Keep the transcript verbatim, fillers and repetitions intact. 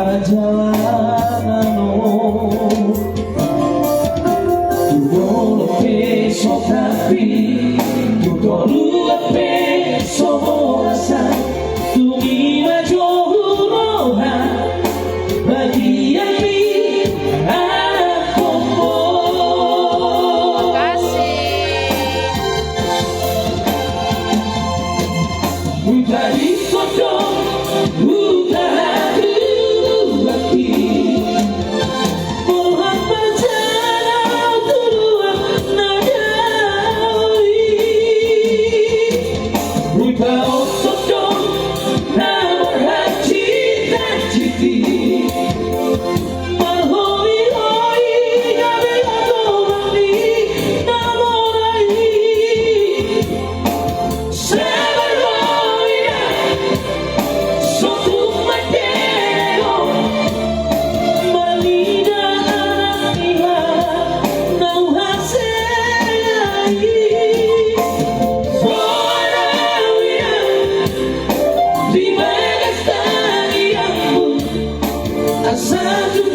Pajalangan on. Tu dolok pe so tampil, tu toruan pe so horas, tung i ma jo huroha bagianmi anak Kombo. Kasih. Huta di kodong, huta hatubuanki. Borhat marjana tu ruang na dao i. Huta on tongtong na marhacita-citi. Marhoi-hoi gabe hatorangi na mora i. Sabar ho inang, so tung mandele ho. Marnida anak ni halak na huhasea i. Boan au inang, di bagas tangiangmu. Asa tu